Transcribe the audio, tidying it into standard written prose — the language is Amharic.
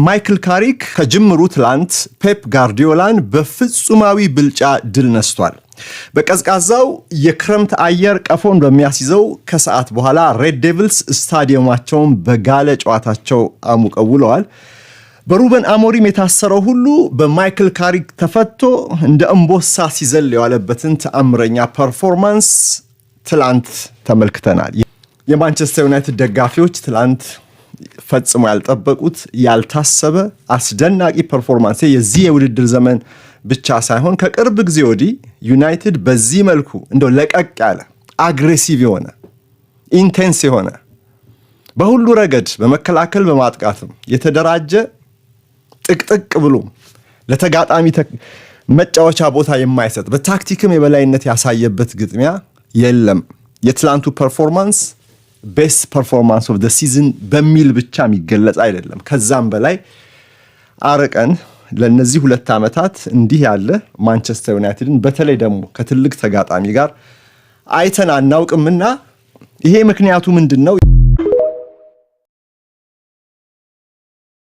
ማይክል ካሪክ ከጅምሩ ትላንት ፔፕ ጋርዲዮላን በፍጹማዊ ብልጫ ድል ነስቷል። በቀዝቃዛው የክረምት አየር ቀፎን በሚያስይዘው ከሰዓት በኋላ Red Devils ስታዲየማቸውን በጋለ ጨዋታቸው አሙቀው ውለዋል። በሩበን አሞሪም የታሰረው ሁሉ በማይክል ካሪክ ተፈቶ እንደ እምቦሳ ሲዘል የዋለበትን ተአምረኛ performance ትላንት ተመልክተናል። የማንቸስተር ዩናይትድ ደጋፊዎች ትላንት ፈጽሞ ያልጠበቁት፣ ያልታሰበ አስደናቂ performance፣ የዚህ የውድድር ዘመን ብቻ ሳይሆን ከቅርብ ጊዜ ወዲህ ዩናይትድ በዚህ መልኩ እንደው ለቀቅ ያለ፣ aggressive የሆነ፣ intense የሆነ፣ በሁሉ ረገድ በመከላከል በማጥቃትም የተደራጀ፣ ጥቅጥቅ ብሎ ለተጋጣሚ መጫወቻ ቦታ የማይሰጥ፣ በታክቲክም የበላይነት ያሳየበት ግጥሚያ የለም። የትላንቱ performance best performance of the season በሚል ብቻ የሚገለጽ አይደለም። ከዛም በላይ አርቀን ለእነዚህ 2 ዓመታት እንዲህ ያለ ማንቸስተር ዩናይትድን በተለይ ደግሞ ከትልቅ ተጋጣሚ ጋር አይተን አናውቅምና ይሄ ምክንያቱ ምንድን ነው?